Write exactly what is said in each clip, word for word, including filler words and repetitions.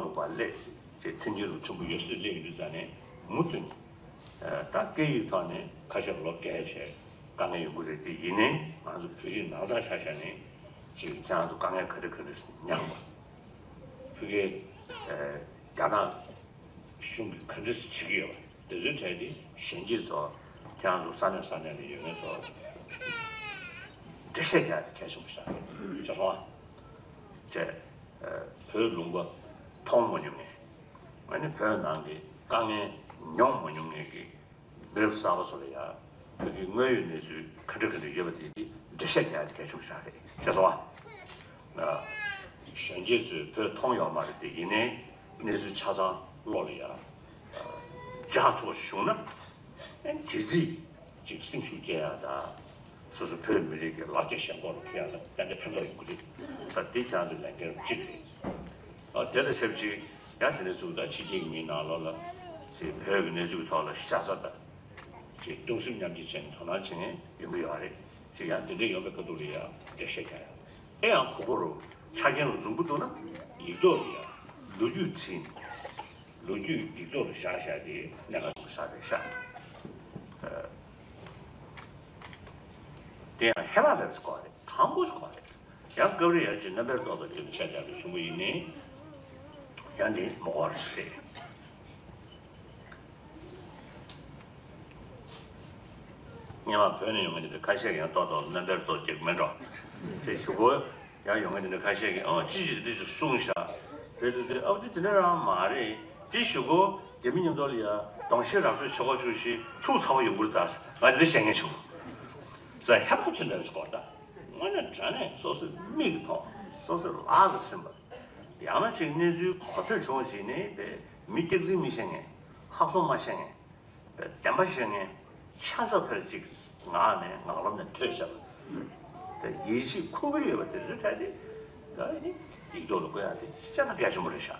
ལུང་པར་སླེབས། ཅེས་མཐུན་རྐྱེན་རུ་ཆེན་པོ་ཡོད་སྲིད་སླེབས་ཡོད་དུས་ཙང་ནས་མུ་མཐུད་ནས་ད་སྐད་ཡིག་ཐོག་ནས་ཁ་ཤས་ལོ་བརྒལ་བྱས་དཀའ་ངལ་ཡོང་གི་རེད། དེ་ཡིན་ནའི་ང་ཚོ་བོད་ཡིག་ནང་ཚགས་ཆ་བཞག་ནས་ཅིག་ཁྱེད་རང་ཚོ་དཀའ་ངལ་ག་འདྲ་ག་འདྲ་མྱངས་པ། ཕ་གིའི་རྒྱ་ནག་གཞུང་གིས་ག་འདྲ་བྱེད་ཀྱི་ཡོད་པ་དེ་ཚོའི་གྲས་དེ་གཞོན་སྐྱེས་ཚོ་ཁྱེད་རང་ཚོ་ས་གནས་ས་གནས་ལ་ཡོད་མཁན་ཚོ་འགྲེལ་བཤད་རྒྱག་ཡ་དེ་གལ་ཆེན་པོ་ཆགས་རེད། ཤེས་སོང་ཨ། བྱས། བོད་ལུང་པ་མཐོང་མ་མྱོང་མཁན། ཨ་ནི་བོད་ནང་གི་དཀའ་ངལ་མྱོང་མ་མྱོང་མཁན་གྱི་མི་རབས་གསར་པ་ཚོ་ལ་ཡང་བོད་ཀྱི་དངོས་ཡོད་གནས་ཚུལ་ག་འདྲ་ག་འདྲ་ཡོད་པ་དེ་འགྲེལ་བཤད་རྒྱག་ཡ་དེ་གལ་ཆེན་པོ་ཆགས་རེད། ཤེས་སོང་ཨ། གཞོན་སྐྱེས་ཚོས་བོད་མཐོང་ཡོད་མ་རེད་དེ། ཡིན་ནའི་གནས་ཚུལ་ཆ་ཚང་བློ་ལ་ཡང་འཇགས་ཐུབ་པ་བྱུང་ན། ཨེ་དེ་སྲིད་ཅིག་སེམས་ཤུགས་སྐྱེད་ཡག་དང་། སོ་སོ་བོད་མི་རིགས་ཀྱི་ལ་རྒྱ་ཞེན་ཁོག་ལ་ཁེལ་ཡག་ལ་ཏན་ཏན་ཕན་ཐོགས་ཡོང་གི་རེད་ས། དེ་ཁྱེད་རང་ཚོའི་ལས་འགན་གཅིག་རེད། ཨ་དེ་དང་ཆབས་ཅིག་ཡང་དེ་འདྲ་ཚུགས་དང་ཕྱི་རྒྱལ་གྱི་མིའི་ནང་ལོགས་ལ་ཅིག་བོད་ཀྱི་གནས་ཚུལ་གྱི་ཐོག་ལ་ཤ་ཚ་དང་ཅིག་གདུང་སེམས་མཉམ་སྐྱེད་བྱས་ནས་དོ་སྣང་བྱེད་མཁན་ཡོང་གི་ཡོད་རེད། ཅིག་ཡང་དེ་འདྲ་ཡོང་བའི་ཁ་ཐུག་ལ་ཡང་འགྲེལ་བཤད་རྒྱག་ཡག་ཨེ་ཡང་གོ་གོ་རུ་ཆ་རྐྱེན་ལ་འཛོམས་པོ་འདུག་ན་ཡིག་ཐོག་ལ་ཡང་ལོ་རྒྱུས་བྲིས། ལོ་རྒྱུས་ཡིག་ཐོག་ལ་བཞག་བཞག་དེ་གནད་འགག་ཆེན་པོ་ཆགས་རེད་ཤག་དེ་ཡང་ཧེ་མ་མེད་པ་ཞིག་གོ་རེད། དྲང་པོ་ཞིག་གོ་རེད། ཡང་སྐབས་རེ་ཡང་ཅིག་རྣམ་པར་རྟོག་དང་བརྒྱུད་ནས་བཤད་རྒྱག་རེ་བྱུང་བ་ཡིན་ནའི་ཡང་དེ་མ་གོ་རེད། སྙན་མ་བོད་ནས་ཡོང་མཁན་དེ་འདྲ་ཁ་ཤས་ཀྱིས་ཡང་ཏོག་ཏོག་རྣམ་པར་རྟོག་རྒྱག་མེད་འགྲོ་ཞེས་ཞུ་གོ། ཡང་ཡོང་མཁན་དེ་འདྲ་ཁ་ཤས་ཀྱིས་ཨོ་ཅི་ཅི་དེ་ཅི་གསུངས་ཤག་རེད་དེ་དེ་ཨོ་དེ་དེ་འདྲ་རང་མ་རེད། དེ་ཞུ་གོ། དེ་མི་མཉམ་དུ་ལ་ཡ་གདོང་ཤེས་རབ་ཏུ་ཆོག་གོ་ཆོག་ཞེས་ཐུགས་ཚ་བ་ཡོང་གི་རེད་ད། ང་དེ་འདྲ་བཤད་མཁན་བྱུང་། ས་ཧེ་མ་ཁྱོད་འདྲ་ཞིག་གོ་ད། དངོས་གནས་དྲང་གནས་སོ་སོའི་མིག་གི་ཐོག་སོ་སོའི་ལག་གིས་ཟིན་པ། ཡང་ན་ཅིག་གནས་ཚུལ་གོ་ཐོས་བྱུང་བ་ཞིག་ནི་པའི་མི་སྐྱག་རྫུན་མི་བཤད་མཁན། ཧག་སོང་མ་བཤད་མཁན། པའི་བདེན་པ་བཤད་མཁན། ཆ་འཇོག་ཕེར་ཅིག་ངག་ནས་ངག་ལམ་ནས་ཐོས་བཞག་པ། དེ་ཡིད་ཆེས་ཁུར་གྱི་ཡོད་པ་དེ་ཚོའི་གྲས་དེ་ཡིག་ཐོག་ལ་བཀོད་ཡག་དེ་ཤ་ཚ་གལ་ཆེན་པོ་རེད་ཤག་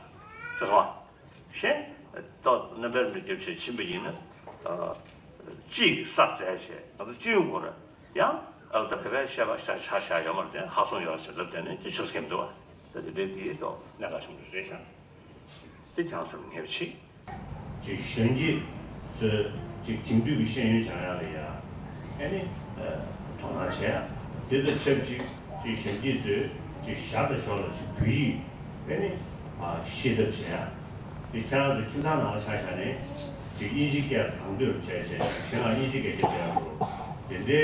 ཤེས་སོང་ཨ། གཞན་ཏོག་རྣམ་པར་མི་རྒྱབ་བྱས་ཕྱིན་པ་ཡིན་ན། ཨ་གཅིག་གིས་ས་བཙལ་བྱས་ང་ཚོ་སྤྱི་ཡོངས་སྐོར་ཡང་ཨ་ད་བོད་པའི་བཤད་པ་ཤ་ཤ་ཤ་ཡོད་མ་རེད་དེ། ཧ་སོང་ཡོད་ཟེར་ལབ་དེ་ནས་ཅི་ཆོག་སེམས་འདུག་བ། ད་དེ་འདྲའི་དེའི་ཐོག་གནད་འགག་ཆེན་པོ་རེད་ཤག་དེ་ཆང་སོང་ངེས་པ་ཆེ། ཅིག་གཞོན་སྐྱེས་ཚོས་ཅིག་དེང་དུས་ཀྱི་ཤེས་ཡོན་སྦྱང་ཡག་ལ་ཡ་ཨ་ནི་དོ་སྣང་བྱས་ཡ། དེ་དང་ཆབས་ཅིག་ཅིག་གཞོན་སྐྱེས་ཚོས་ཅིག་ཞར་དང་ཞོར་ལ་ཅིག་བོད་ཡིག་ཨ་ནི་ཤེས་ཐབས་བྱས་ཡ། དེ་ཁྱེད་རང་ཚོ་ཁྱིམ་ཚང་ནང་ལ་ཆ་བཞག་ནས་ཅིག་དབྱིན་ཇི་སྐད་ལ་དང་དོད་བྱས་བྱས་གཞན་ལ་དབྱིན་ཇི་སྐད་བཤད་བསྡད་ཡ་འདུག་དེ་འདྲའི་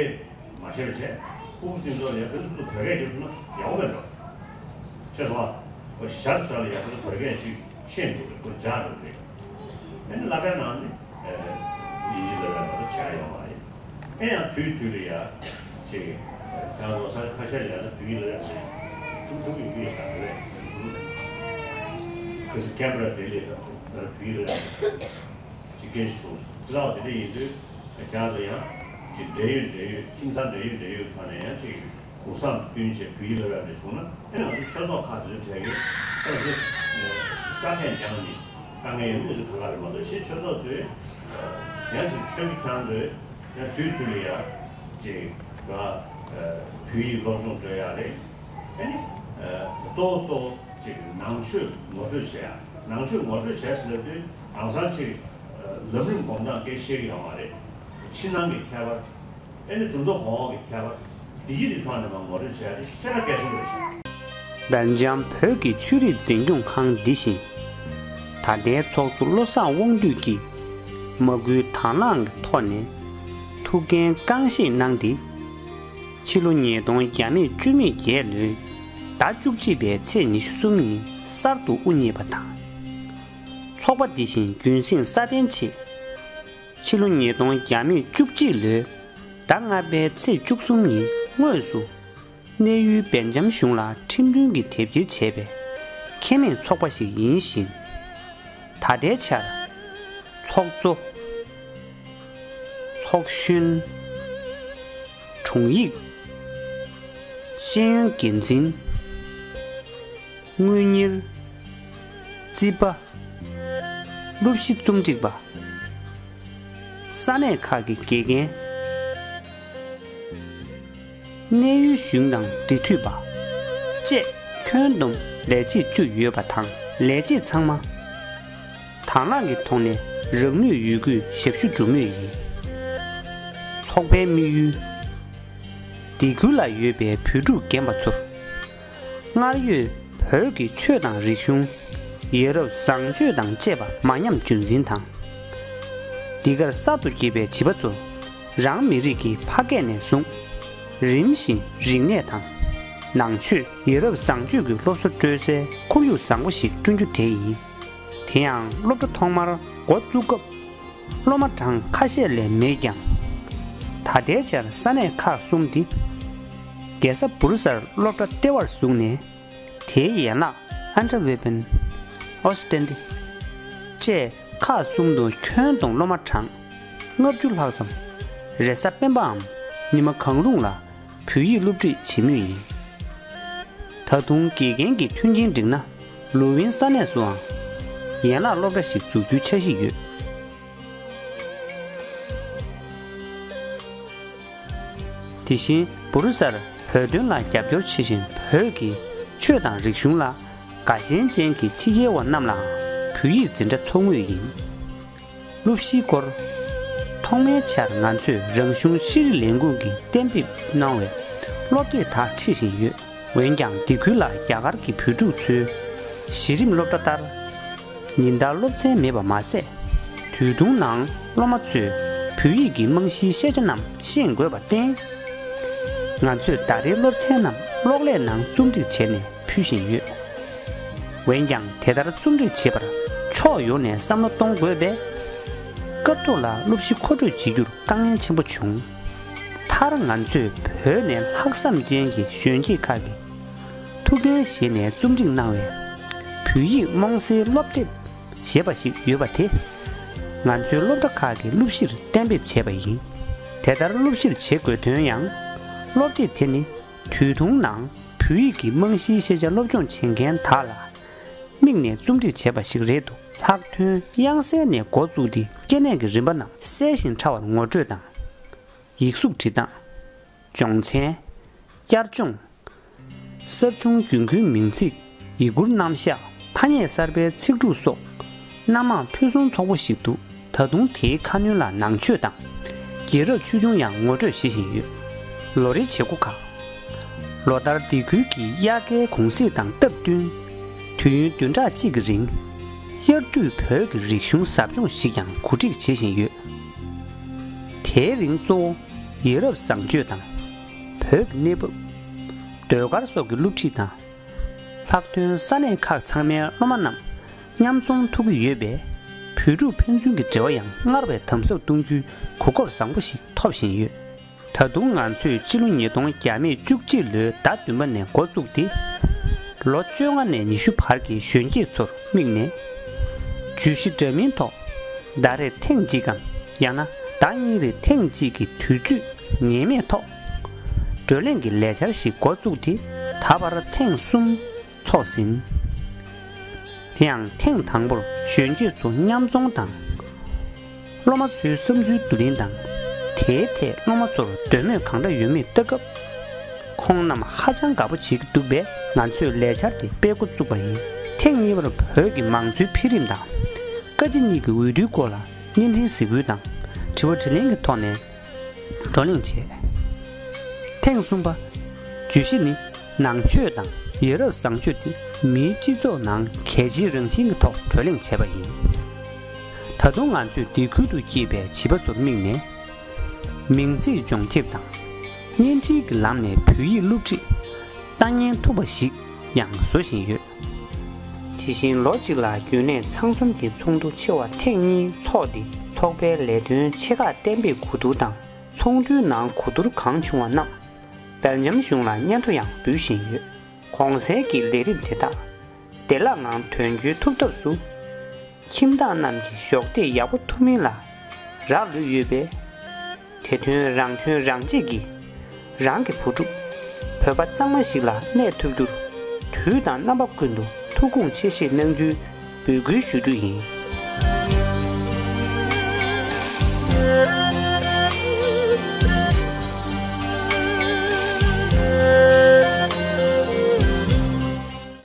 མ་བྱས་པ་བྱས། ཕྲུ་གུ་སྤུན་ཚོགས་ལ་ཡ་ཕན་ཚུན་བོད་སྐད་རྒྱབ་ཐུབ་ན་ཡག་པོ་མེད་འགྲོ། ཤེས་སོང་ཨ། ཨོ་ཞར་ཞོར་ལ་ཡ་ཕན་ཚུན་བོད་སྐད་ཅིག་ཤེས་འགྲོ་རེད། ཁོ་སྦྱང་འགྲོ་རེད། ཨ་ནི་བསླབ་པའི་ནང་ནས་དབྱིན་ཇི་ལ་ཡ་མ་གཏོགས་ཆགས་ཡོད་མ་རེད། ཨེ་ཡང་དུས་དུས་ལ་ཡ་ཅིག་ཁྱེད་རང་ཚོ་ས་ཆ་ཁ་ཤས་ལ་ཡ་ད་བོད་ཡིག་ལ་ཡ་ཀྲུང་ཀྲུང་ཡོང་གི་ཡོད་ད་རེད། ཁ་སང་ཁེན་བྷ་ར་ལྡི་ལི་ལ་ད་བོད་ཡིག་ལ་ཡ། ཅིག་སྐད་ཆ་བྱུང་སོང་། རྩ་བ་དེ་འདྲ་ཡིན་དུས་ཁྱེད་རང་ཚོ་ཡང་ཅིག་འབྲེལ་ཡོད་འབྲེལ་ཡོད་ཁྱིམ་ཚང་འབྲེལ་ཡོད་འབྲེལ་ཡོད་ཁང་ནས་ཡང་ཅིག་གུང་སེང་བསྐྲུན་བྱས་བོད་ཡིག་སློབ་ཡག་འདྲ་བྱུང་ན་ཨེ་ང་ཚོ་ཆོས་ཚོགས་ཁག་དེ་ཚོ་གྲས་ཀྱི་ཨེ་ང་ཚོ་ས་ཐད་རྒྱང་ནས་དཀའ་ངལ་ཡོད་མི་ཚོ་ག་ལ་རེད་མ་གཏོགས་གཞན་ཆོས་ཚོགས་ཚོས་ཡང་ཅིག་ཆོས་ཀྱི་ཁྱེད་རང་ཚོས་ཡང་དུས་དུས་ལ་ཡང་ཅིག་བོད་ཡིག་སློབ་སྦྱོང་སྤྲོད་ཡག་རེད། ཨེ་ནི་གཙོ་བོ་གཙོ་བོ། ཅིག་ནང་ཆོས་ངོ་སྤྲོད་བྱེད་ཡ། ནང་ཆོས་ངོ་སྤྲོད་བྱས་ཟེར་དུས་དེང་སང་ཅིག་ལམ་རིམ་སྒོམ་སྟངས་སྐད་བཤད་ཀྱི་ཡོད་མ་རེད། ཕྱི་ནང་གི་ཁྱད་པར། ཨེ་ནི་གྲུབ་མཐའ་གོང་འོག་གི་ཁྱད་པར། བདེ་སྐྱིད་ཀྱི་ཐོག་ནས་མར་ངོ་སྤྲོད་བྱས་ཏེ་ཤེས་རབ་སྐད་ཆེན་པོ་རེད་ཤག་སྦེལ་ཇམ་བོད་ཀྱི་ཆོས་རིག་འཛིན་སྐྱོང་ཁང་འདི་བཞིན་ད་ལྟའི་ཚོགས་གཙོ་བློ་བཟང་དབང་འདུས་ཀྱིས་མ་བསྐུལ་དང་བླངས་ཀྱི་ཐོག་ནས་ཐུགས་འགན་རྐང་བཞེས་གནང་སྟེ། ཕྱི་ལོ་ཉིས་སྟོང་བརྒྱ་མེད་བཅུ་མེད་བརྒྱད་ལོའི་ཟླ་བཅུ་གཅིག་པའི་ཚེས་ཉི་ཤུ་གསུམ་ཉིན་གསར་དུ་དབུ་བརྙེས་པ་དང་། ཚོགས་པ་འདི་བཞིན་རྒྱུན་བསྲིངས་སྲ་བརྟན་ཆེད། ཕྱི་ལོ་ཉིས་སྟོང་བརྒྱ་མེད་བཅུ་གཅིག་ལོའི་ཟླ་ལྔ་པའི་ཚེས་བཅུ་གསུམ་ཉིན་དངོས་སུ་གནས་ཡུལ་སྦེལ་ཇམ་གཞུང་ལ་ཁྲིམས་མཐུན་གྱི་དེབ་སྐྱེལ་བྱས་པའི་ཁེ་མེད་ཚོགས་པ་ཞིག་ཡིན་ཞིང་། ད་ལྟའི་ཆར་ཚོགས་གཙོ། ཚོགས་གཞོན། དྲུང་ཡིག་ཤེས་ཡོན་འགན་འཛིན། དངུལ་གཉེར། རྩིས་པ། སློབ་གཞི་རྩོམ་སྒྲིག་པ། ས་གནས་ཁག་གི་དགེ་རྒན། གནས་ཡུལ་གཞུང་དང་འབྲེལ་མཐུད་པ། བཅས་ཁྱོན་བསྡོམས་ལས་བྱེད་བཅུ་ཡོད་པ་དང་། ལས་བྱེད་ཚང་མ་དང་བླངས་ཀྱི་ཐོག་ནས་རང་ནུས་ཡོད་རྒུས་ཞབས་ཞུ་སྒྲུབ་མུས་ཡིན། ཚོགས་པའི་དམིགས་ཡུལ། སྡེ་ཁུལ་ལ་ཡོད་པའི་བོད་ཕྲུག་རྒན་པ་ཚོར། སྔར་ཡོད་བོད་ཀྱི་ཆོས་དང་རིག་གཞུང་། ཡ་རབས་བཟང་སྤྱོད་དང་བཅས་པ་མ་ཉམས་རྒྱུན་འཛིན་དང་། འདི་གར་གསར་དུ་སྐྱེས་པའི་བྱིས་པ་ཚོར། རང་མི་རིགས་ཀྱི་ཕ་སྐད་ནས་བཟུང་། རིམ་བཞིན་རིག་གནས་དང་། ནང་ཆོས། ཡ་རབས་བཟང་སྤྱོད་ཀྱི་སློབ་གསོ་སྤྲོད་སའི་ཁོར་ཡུག་བཟང་པོ་ཞིག་བསྐྲུན་རྒྱུ་དེ་ཡིན། དེ་ཡང་སློབ་གྲྭ་ཐོག་མར་འགོ་བཙུགས་སྐབས། སློབ་མ་གྲངས་ཁ་ཤས་ལས་མེད་ཀྱང་། ད་ལྟའི་ཆར་ས་གནས་ཁག་གསུམ་སྟེ། རྒྱལ་ས་བུ་རུ་སར་སློབ་གྲྭ་ལྟེ་བར་བཟུང་ནས། དེའི་ཡན་ལག་ཨན་ཏྲ་ཝེ་པན། ཨོ་སི་ཏན་ཏི། བཅས་ཁག་གསུམ་དུ་ཁྱོན་བསྡོམས་སློབ་མ་གྲངས་ལྔ་བཅུ་ལྷག་ཙམ། རེས་གཟའ་སྤེན་པའམ་ཉི་མ་གང་རུང་ལ་བོད་ཡིག་སློབ་ཁྲིད་བྱེད་མུས་ཡིན། ད་དུང་དགེ་རྒན་གྱི་མཐུན་རྐྱེན་འགྲིག་ན། ལུའུ་ཝིན་ས་གནས་སུའང་ཡན་ལག་སློབ་གྲྭ་ཞིག་འཛུགས་རྒྱུའི་འཆར་གཞི་ཡོད། དེ་བཞིན་བུ་རུ་སར་བོད་དོན་ལ་རྒྱབ་སྐྱོར་བྱེད་བཞིན་བོད་ཀྱི་ཆོས་དང་རིག་གཞུང་ལ་དགའ་ཞེན་ཅན་གྱི་ཕྱི་རྒྱལ་བ་རྣམས་ལའང་བོད་ཡིག་འཛིན་གྲྭ་འཚོགས་མུས་ཡིན། སློབ་གཞིའི་སྐོར། ཐོག་མའི་ཆར་ང་ཚོས་རང་གཞུང་ཤེས་རིག་ལས་ཁུངས་ཀྱིས་གཏན་འབེབས་གནང་བའི་སློབ་དེབ་དག་ཁྲིད་བཞིན་ཡོད། འོན་ཀྱང་སྡེ་ཁུལ་ལ་རྒྱ་གར་གྱི་བོད་ཕྲུག་ཚོའི་གཞི་རིམ་སློབ་གྲྭ་ལྟར། ཉིན་ལྟར་སློབ་ཚན་མེད་པ་མ་ཟད། དུས་ཐུང་ནང་སློབ་མ་ཚོས་བོད་ཡིག་གི་རྨང་གཞིའི་ཤེས་བྱ་རྣམས་ཤེས་དགོས་པར་བརྟེན། ང་ཚོས་ཟླ་རེའི་སློབ་ཚན་རྣམས་གློག་ཀླད་ནང་རྩོམ་སྒྲིག་བྱས་ནས་ཕུལ་བཞིན་ཡོད། འོན་ཀྱང་དེ་ལྟར་རྩོམ་སྒྲིག་བྱེད་པར་ཕྱོགས་ཡོངས་ནས་བསམ་བློ་གཏོང་དགོས་པས། སྐབས་ཐོག་ལ་སློབ་གཞི་མཁོ་སྤྲོད་བྱེད་རྒྱུར་དཀའ་ངལ་ཆེན་པོ་བྱུང་། མཐར་ང་ཚོས་བོད་ནས་ལྷག་བསམ་ཅན་གྱི་གཞོན་སྐྱེས་ཁག་གིས་ཐུགས་འགན་བཞེས་ནས་རྩོམ་སྒྲིག་གནང་བའི་བོད་ཡིག་རྨོངས་སེལ་སློབ་དེབ་ཞེས་པ་ཞིག་ཡོད་པ་དེ། ང་ཚོའི་སློབ་གྲྭ་ཁག་གི་སློབ་གཞིར་གཏན་འབེབས་བྱས་པ་ཡིན། དེ་ལྟར་སློབ་གཞིར་བྱེད་དགོས་དོན་ཡང་། སློབ་དེབ་དེ་ནི་དུས་ཐུང་ནང་བོད་ཡིག་གི་རྨང་གཞིའི་ཤེས་བྱ་སློབ་སྦྱོང་བྱེད་མཁན་དག་ལ་དམིགས་ནས་རྩོམ་སྒྲིག་བྱས་པ་ཞིག་རེད་འདུག་ལྷག་དོན་དབྱངས་གསལ་ནས་འགོ་བཙུགས་ཏེ་སྐྱེ་གནས་ཀྱི་རིམ་པ་རྣམས་གསལ་ཞིང་ཕྲ་བར་ངོ་སྤྲོད་དང་། ཡིག་གཟུགས་བྲིས་སྟངས། སྦྱོང་ཚན། བསྐྱར་སྦྱོང་། གསར་བྱུང་རྒྱུན་མཁོའི་མིང་ཚིག་ཡིག་མགུར་རྣམ་གཞག་ཐ་སྙད་གསར་པའི་ཚིག་འབྲུ་སོགས་སྣ་མང་ཕུན་སུམ་ཚོགས་པོ་ཞིག་འདུག་ད་དུང་དེའི་ཁ་སྣོན་ལ་ནང་ཆོས་དང་རྒྱལ་རབས་ཆོས་འབྱུང་ཡང་ངོ་སྤྲོད་བྱེད་བཞིན་ཡོད། ལོ་རེའི་བྱེད་སྒོ་ཁག་ལོ་ལྟར་སྡེ་ཁུལ་གྱི་དབྱར་ཁའི་གུང་གསེང་དང་སྟབས་བསྟུན། དུས་ཡུན་བདུན་ཕྲག་གཅིག་གི་རིང་། དབྱར་དུས་བོད་ཀྱི་རིག་གཞུང་ཟབ་སྦྱོང་ཞིག་ཀྱང་གོ་སྒྲིག་བྱེད་བཞིན་ཡོད། དེའི་རིང་གཙོ་བོ་ཡ་རབས་བཟང་སྤྱོད་དང་། བོད་ཀྱི་གནས་བབ། ཟློས་གར་སོགས་ཀྱི་སློབ་ཁྲིད་དང་། ལྷག་དོན་ས་གནས་ཁག་ཚང་མའི་སློབ་མ་རྣམས་མཉམ་འཛོམས་ཐུབ་ཀྱི་ཡོད་པས། བོད་ཕྲུག་ཕན་ཚུན་གྱི་འབྲེལ་བ་ཡང་སྔར་བས་དམ་ཟབ་གཏོང་རྒྱུའི་གོ་སྐབས་བཟང་པོ་ཞིག་ཐོབ་བཞིན་ཡོད། ད་དུང་ང་ཚོས་སྤྱི་ལོ་ཉིས་སྟོང་བརྒྱ་མེད་བཅུ་གཅིག་ལོའི་ཟླ་བདུན་པ་ནས་འགོ་བཙུགས་ཏེ། ལོ་བཅོ་ལྔ་ནས་ཉི་ཤུ་བར་གྱི་གཞོན་སྐྱེས་ཚོར་དམིགས་ནས། བརྗོད་གཞི་འདྲ་མིན་ཐོག་ཟླ་རེར་ཐེངས་གཅིག་གམ་ཡང་ན་ཟླ་གཉིས་རེར་ཐེངས་གཅིག་གི་དུས་ཚོད་ངེས་མེད་ཐོག་བགྲོ་གླེང་གི་ལས་འཆར་ཞིག་འགོ་བཙུགས་ཏེ། ད་བར་ཐེངས་གསུམ་འཚོགས་ཟིན། དེ་ཡང་ཐེངས་དང་པོར་གཞོན་སྐྱེས་ཚོ་མཉམ་འཛོམས་དང་། སློབ་མ་ཚོའི་བསམ་ཚུལ་བསྡུ་ལེན་དང་། དེའི་ཐད་སློབ་མ་ཚོར་འདོད་མོས་གང་འདྲ་ཡོད་མེད་ལྟ་སྐབས། ཁོང་རྣམས་ཧ་ཅང་དགའ་པོ་བྱེད་ཀྱི་འདུག་པས། ང་ཚོས་ལས་འཆར་དེ་སྤེལ་འགོ་བཙུགས་པ་ཡིན། ཐེངས་གཉིས་པར་བོད་ཀྱི་མང་གཙོའི་འཕེལ་རིམ་དང་། བཀའ་སྤྱི་གཉིས་ཀྱི་འོས་བསྡུའི་སྐོར་ལ་བརྙན་འཕྲིན་གཟིགས་འབུལ་དང་། དྲི་བ་དྲིས་ལན་གྱི་ཐོག་ནས་བགྲོ་གླེང་བྱས། ཐེངས་གསུམ་པ། བརྗོད་གཞི་ནི། ནང་ཆོས་དང་ཡ་རབས་བཟང་སྤྱོད་དེ་མིའི་སྤྱི་ཚོགས་ནང་གལ་ཆེའི་རང་བཞིན་གྱི་ཐོག་བགྲོ་གླེང་བྱས་པ་ཡིན། ད་དུང་ང་ཚོས་སྡེ་ཁུལ་དུ་སྐྱེས་པའི་བྱིས་པ་ཚོར་དམིགས་ནས། མིང་ཚིག་སྦྱོང་དེབ་དང་། བརྙན་འཕྲིན་གྱི་ལམ་ནས་བོད་ཡིག་སློབ་ཁྲིད་ལྟ་ཉན་ཐུབ་པ་ཞིག་ཡང་བཟོ་བཞིན་ཡོད། དེ་བཞིན་ལོ་གཅིག་ལ་རྒྱུན་ལས་ཚང་འཛོམས་ཀྱི་ཚོགས་འདུ་ཆེ་བ་ཐེངས་གཉིས་འཚོགས་ཏེ། ཚོགས་པའི་ལས་དོན་ཆེ་ཁག་གཏན་འབེབས་གོ་བསྡུར་དང་། ཚོགས་འདུའི་ནང་གོ་བསྡུར་གང་བྱུང་བ་རྣམས་སྦེལ་ཇམ་གཞུང་ལ་སྙན་ཐོ་ཡང་འབུལ་བཞིན་ཡོད། གོང་གསལ་གྱི་ལས་རིམ་དེ་དག་བདེ་བླག་ངང་དོན་འཁྱོལ་ཐུབ་ཐབས་སུ། ཁྱིམ་བདག་རྣམས་ཀྱིས་གཞོགས་འདེགས་ཡག་པོ་ཐུབ་མིན་ལ་རག་ལུས་ཡོད་པས། དེ་དོན་རང་དོན་རང་གཅེས་ཀྱིས་རང་གི་བུ་ཕྲུག་བོད་པ་གཙང་མ་ཞིག་ལ་གནས་ཐུབ་རྒྱུར། དུས་དང་རྣམ་པ་ཀུན་ཏུ་ཐུགས་དགོངས་ཆེ་བཞེས་གནང་རྒྱུའི་འབོད་སྐུལ་ཞུ་རྒྱུ་ཡིན།